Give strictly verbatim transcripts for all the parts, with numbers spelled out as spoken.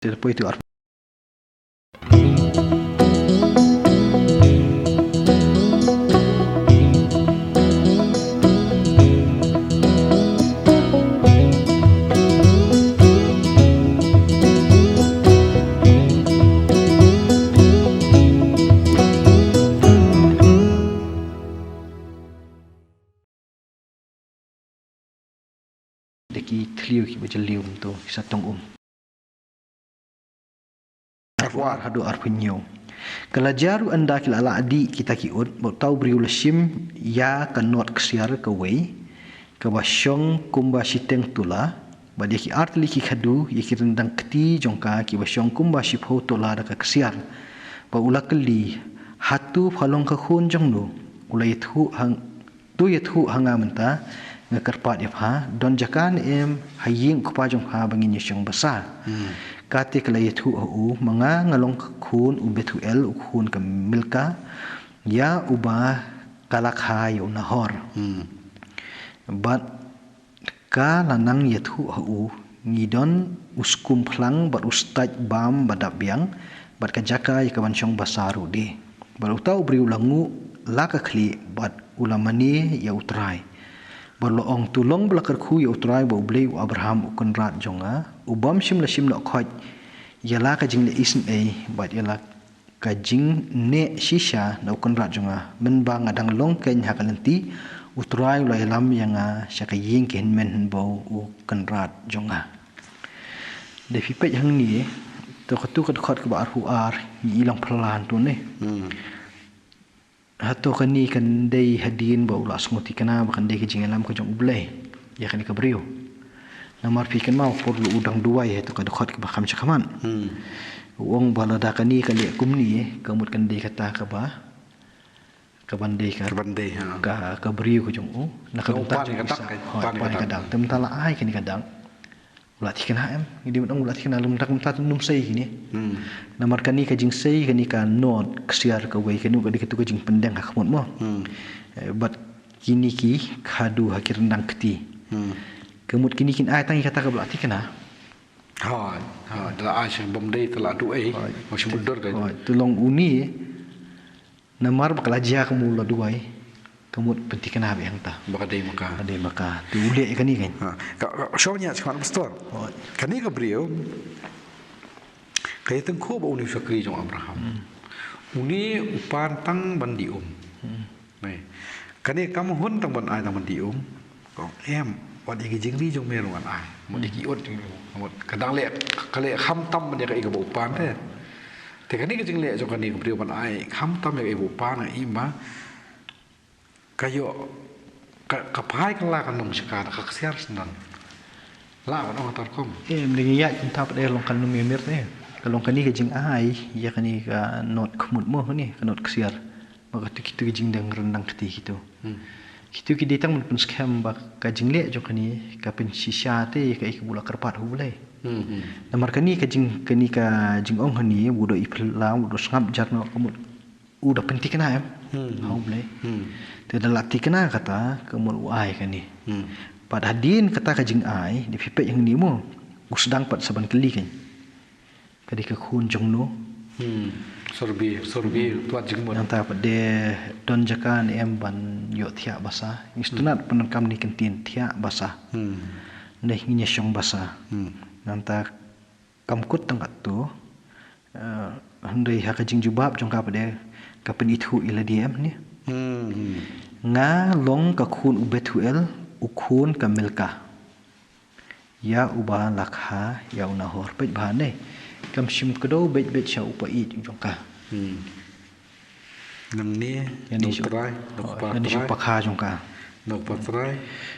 Te poi tu ar. Da ki thliew kiba jylliew mynta ki sa tong um. Arphew ar haduh arphew hynñiew. Ka la jia ruh ynda ki la lah dih kita ki ut, bad uta u briew u la shim ïa ka not ksiar kawei kaba shong kumba shiteng tola, bad ïa ki artylli ki khadar ïa ki ryndang kti jong ka kiba shong kumba shiphew tola da ka ksiar. Bad u la kylli, hato pha long ka khun jong no? U la ïathuh ha To ïathuh ha nga mynta, nga kyrpad ïa pha, don jaka ne em ha ïing u kpa jong pha ba ngin ïashong basa. Hmm. Kata ka la ïathuh ha u, ma nga nga long ka khun u Bethuel, u khun ka Milka, ïa uba ka la kha ïa u Nahor. Hmm. Bad ka la nang ïathuh ha u, ngi don u skum phlang bad u stait bam ba dap biang, bad ka jaka ïa kaban shong basa ruh de. Bad uta u briew u la nguh la ka khlieh bad u la mane ïa U Trai. Bad u la ong, to long ba la kyrkhu ïa U Trai ba U Blei u Abraham u kynrad jong nga, u bym shym la shim noh khoit ïa la ka jingleh isynei bad ïa la ka jingneh shisha na u kynrad jong nga. Mynba nga dang long keiñ ha ka lynti, U Trai u la ïalam ïa nga sha ka ïing ki hynmen hynbew u kynrad jong nga. Da phi peit hangne, to katu ka dkhot kaba arphew ar, ngi i lang phylla hangtu ne. Hmm. Hato kane kan dei hadien ba u la sngewthikna ba kan dei ka jingïalam ka jong U Blei ïa kane ka briew? Namar phi kynmaw por u dang duwai ha katu ka dkhot kaba kham shakhmat. Hmm. U ong ba lada kane ka leh kumne, ka mut kan dei kata kaba, kaban dei ka, kaban dei, ha, ka, ka briew ka jong u. Na ka bynta jong u Isak. Hooid, pan ka dak. Te mynta la ai kane ka dak. U la thikna em, ngi dei ban ong u la thikna, lum dak mynta ym sei kine. Hmm. Namar kane ka jingsei, kane ka not ksiar kawei, kane ka dei katu ka jingpyndeng ha khmut mo. Hmm. Eh, bad kine ki khadar ha ki ryndang kti. Hmm. Ka mut kine kin ai tang ïa kata kaba la thikna. Hooid, hooid, da la ai sha bym dei, te la duh ei. Hooid. Wa shu mutdur dei. Hooid, to long une. Namar ba ka la jia kumba u la duwai, ka mut pynthikna beit hangta. Ba ka dei ma ka. Ka dei ma ka. Te u leh ïa kane keiñ. Ha, ka, ka, shong ïa, shakhmat pastor. Hooid. Kane ka briew, ka ïatyngkhuh bad une u shakri jong u Abraham. Hmm. Une u pan tang ban dih um. Hmm. Nai. Kane kam hun tang ban ai tang ban dih um. Ka ong em, wat ïa ki jingri jong me ruh ngan ai. Mut ïa ki ut jong me ruh. Mut ka dang leh, ka leh kham tam ban ïa kaei kaba u pan te. Te kane ka jingleh jong kane ka briew ban ai kham tam ïa kaei kaba u pan, nga i ma ka ïoh, ka, ka phai kylla ka nongshakri, ka ksiar sngewdon. Lah ban ong ha ka rukom. Em, dang ïaid kumta pat de long ka nongïamir te. Ka long kane ka jingai ïa kane ka not khmut mo kane, ka not ksiar. Ba katu kitu ki jingdeng ryndang kti kitu. Hmm. Kitu ki dei tang ban pynskhem ba ka jingleh jong kane ka pynshisha te ïa kaei kaba u la kyrpad ha U Blei. Hmm, hmm. Namar kane ka jing, kane ka jingong kane, u da i phylla, u da sngap jar noh, ka mut u da pynthikna em. Hmm, hmm. Ha U Blei. Hmm. Te da la thikna kata, ka mut u ai kane. Hmm. Bad hadien kata ka jingai, da phi peit hangne mo, u sdang pat sa ban kylli keiñ. Ka dei ka khun jong no. Hmm. Survey, survey, hmm, tuat jingmut. Nangta pat de don jaka ne em ban ïoh thiah basa. Ngi sngewtynnat, hmm, pyndonkam ne kyntien thiah basa. Hmm. Ne ngin ïa shong basa. Hmm. Nangta kam kut tang katto. Eh, hynrei ha ka jingjubab jong ka pat de ka pynithuh ïa lade em ne. Hmm, hmm. Nga long ka khun u Bethuel, u khun ka Milka. Ïa uba la kha ïa u Nahor. Peit bha ne. Kam shym kdew beit beit sha u paid u jong ka. Hmm. Nangne, ïa ne shu, u Trai, na u, oh, kpa, ïa ne shu Trai, pakha jong ka. Na u kpa Trai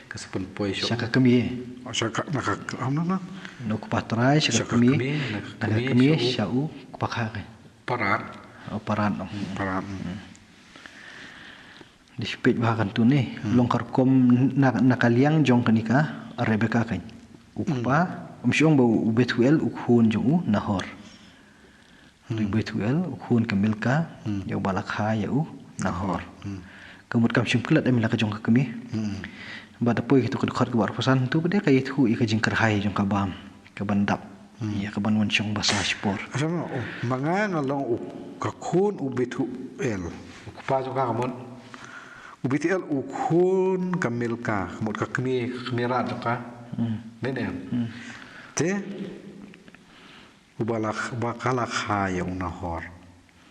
ka sa pynpoi sha, sha ka kmie. Oh, sha ka, na ka, am, na, na, na u kpa Trai, sha ka, sha ka kmie, kmie, na ka, na ka kmie, kmie sha u, sha u kpa kha ka. Parat. Oh, parat, oh. Hmm, parat. Hmm. Dei peit bha kan tu ne. Hmm. Long ka rukom na, na ka liang jong kane ka Rebeka kan. U, hmm, kpa, um shong ba u Bethuel u khun jong u Nahor. Hmm. U Bethuel u khun ka Milka, hmm, ïa uba la kha ïa u Nahor. Hmm. Ka mut kam shym klet em la ka jong ka kmie. Hmm. Bad da poi katu ka dkhot kaba arphew san tu pat de ka ïathuh ïa ka jingkyrhai jong ka bam, ka ban dap. Hmm. Ïa kaban wan shong basa shipor. Asa ma, oh, ma nga nga long u ka khun u Bethuel. U kpa jong ka ka mut. U Bethuel u khun ka Milka, ka mut ka kmie, ka kmie rat jong ka. Hmm. Nen em. Hmm. Te, uba la, uba ka la kha ïa u Nahor.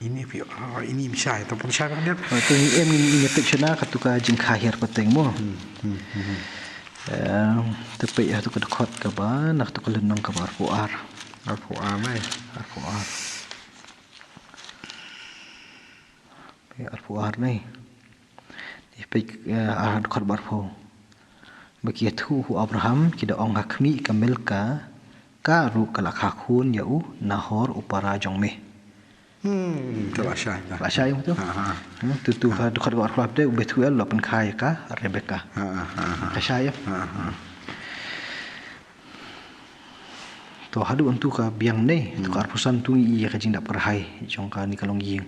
Ini phi, ah, ini mshai, ta pun shai bang dia. Ah, tu ni em ini, ini pek shana katu ka jingkha hiar pateng mo. Hmm, hmm, hmm, hmm. Eh, te pek ha tu ka dkhot kaba, na tu ka lynnong kaba arphew ar. Arphew ar, eh. Arphew ar. Pek arphew ar, eh. Ni pek, eh, ar dkhot ba arphew. Ba ki ïathuh ha u Abraham, ki da ong ha khmih ka Milka, ka ruh ka la kha khun ïa u Nahor u para jong me. Hmm, ka la shai, ka. La shai, betul? Ha, ha. Hmm, tu, tu, ha, ka dkhot ba arphew ar te, u Bethuel la pynkha ïa ka Rebeka. Ha, ha, ha, ha. Ka shai, ya? Ha, ha. To haduh hangtu ka biang ne, to ka, hmm, arphew san tu ngi i ïa ka jingdap kyrhai jong kane ka longïing.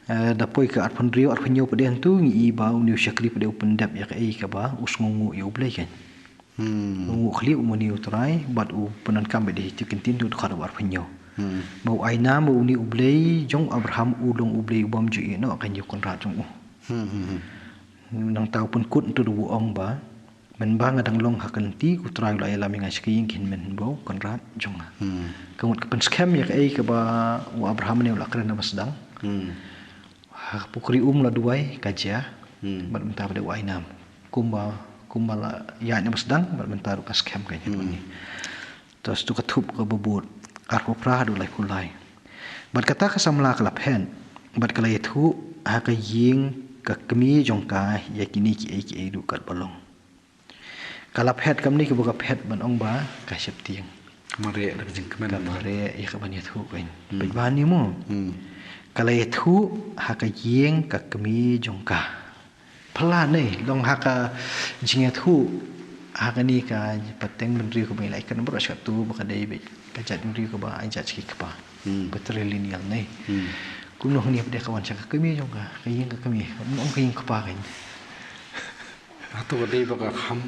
Eh, da poi ka arphew hynriew, arphew hynñiew pat de hangtu ngi i ba une u shakri pat de u pyndep ïa kaei kaba u sngewnguh ïa U Blei kein. Hmm. U nguh khlieh u mane U Trai, bad u pyndonkam bad ïa ki ktien tu dkhot ba arphew hynñiew. Hmm. Ba u ai nam ba une U Blei jong Abraham u long U Blei u bym ju ïehnoh kein ïa u kynrad jong u. Hmm, hmm, hmm. Nangta u pynkut hangtu da u ong ba, mynba nga dang long ha ka lynti, U Trai u la ïalam ïa nga sha ka ïing, ki hynmen hynbew kynrad jong nga. Hmm. Ka mut ka pynskhem ïa kaei kaba u Abraham ne u la kren na ba sdang. Hmm. Ha ka pukri um la duwai ka jia. Hmm. Bad mynta pat de u ai nam. Kumba, kumba la ïaid na ba sdang, bad mynta ruh ka skhem ka ïa, hmm, ni. To tu ka thup kaba bud. Arphew phra haduh laiphew lai. Bad kata ka samla ka la phet. Bad ka la ïathuh ha ka ïing ka kmie jong ka ïa kine kiei kiei ruh katba long. Ka la phet kumne kaba ka phet ban ong ba ka sheptieng. Mareh da ka jingkmen. Ka mareh ïa kaban ïathuh kein. Hmm. Peit bha ne mo. Hmm. Ka la ïathuh ha ka ïing ka kmie jong ka. Pla ne, long ha ka jingïathuh. Ha kane ka pateng bynriew kaba ngi la ïakren baroh shi katta ba ka dei beit ka jait bynriew kaba ai jait sha ki kpa. Hmm. Patrilineal ne. Hmm. Kumno hangne pat de ka wan sha ka kmie jong ka, ka ïing ka kmie. Kumno ong ka ïing kpa kein. Hato ka dei ba ka kham,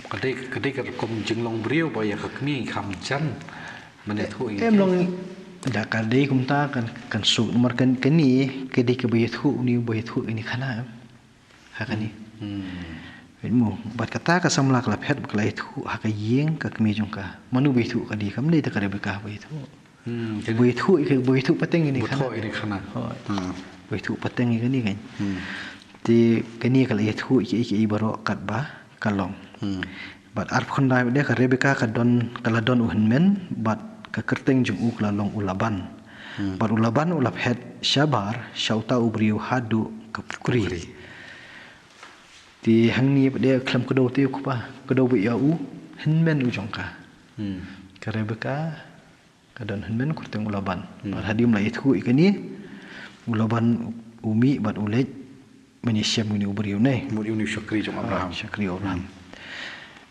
ka dei, ka dei ka rukom jinglong briew ba ïa ka kmie kham jan. Ban ïathuh ïa, em, ka long da ka dei kumta kan, kan suk namar kan, kane ka dei kaba ïathuh une uba ïathuh ïa kane khana, em. Ha kane. Hmm. Peit mo, bad kata ka samla ka la phet bad ka la ïathuh ha ka ïing ka kmie jong ka. Mano ba ïathuh ka dei, kam dei te ka Rebeka ba ïathuh. Hmm, ba ïathuh, ba ïathuh pateng ïa kane khana. Ba ïathuh ïa kane khana. Hooid. Hmm. Ba ïathuh pateng ïa kane kein. Hmm. Te kane ka la ïathuh ïa kiei kiei baroh katba ka long. Hmm. Bad arphew khyndai pat de ka Rebeka ka don, ka la don u hynmen, bad ka kyrteng jong u ka la long u Laban. Hmm. Bad u Laban u la phet shabar sha uta u briew haduh ka pukri. Pukri. Te hangne pat de khlem kdew te u kpa, kdew beit ïa u hynmen u jong ka. Hmm. Ka Rebeka ka don hynmen kyrteng u Laban. Hmm. Bad hadien ba la ïathuh ïa kane, u Laban u mih bad u leit ban ïashem ïa une u briew ne. Mut ïa une u shakri jong Abraham. Ah, shakri Abraham. Hmm.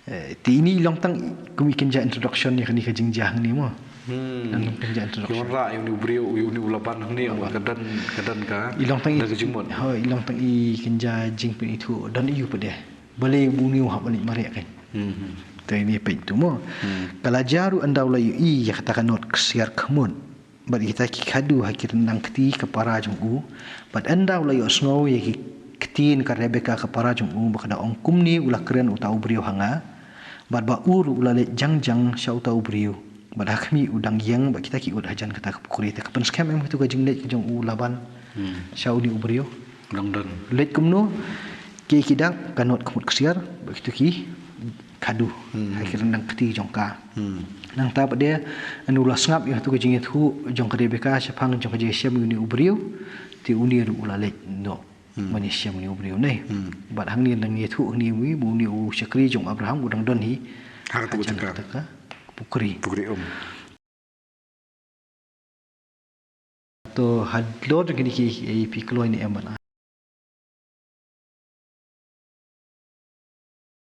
Eh, te ine i long tang kum i kynja introduction ïa kane ka jingjia hangne mo. Hmm. Long kynja introduction. Ïa wanrah ïa une u briew, ïa une u Laban hangne, Laban. Ka don, ka don ka, i long tang i, da ka jingmut. Hooid, i long tang i kynja jingpynithuh, don ïa u pat de. Balei une u hap ban leit mareh kein. Hmm, hmm. Te ine peit tu mo. Hmm. Ka la jia ruh ynda u la ïohi ïa kata ka nod ksiar khmut. Bad kita ki khadu ha ki ryndang kti ka para jong u. Bad ynda u la ïohsngew ïa ki ktien ka Rebeka ka para jong u ba ka da ong kumne u la kren uta u briew ha nga. Bad ba u ruh u la leit jangjang sha uta u briew. Bad ha khmih u dang ïeng bad kita ki ud hajan kata ka pukri. Te ka pynskhem em katu ka jingleit ka jong u Laban. Hmm. Sha une u briew. Dang don. Leit kumno, kiei ki dak, ka nod khmut ksiar, bad kitu ki khadu. Hmm. Ha ki ryndang kti jong ka. Hmm. Nangta pat de, ynda u la sngap ïa katu ka jingïathuh jong ka Rebeka shaphang jong ka jingïashem ïa une u briew, te une ruh u la leit noh. Hmm. Ban ïashem ïa une u briew ne. Hmm. Bad hangne nang ïathuh hangne wi, ba une u shakri jong Abraham, u dang don hi. Ha katu ka jaka. Ha katu ka pukri. Pukri um. To halor jong kine ki, eh, phi kloi ne em bad nga.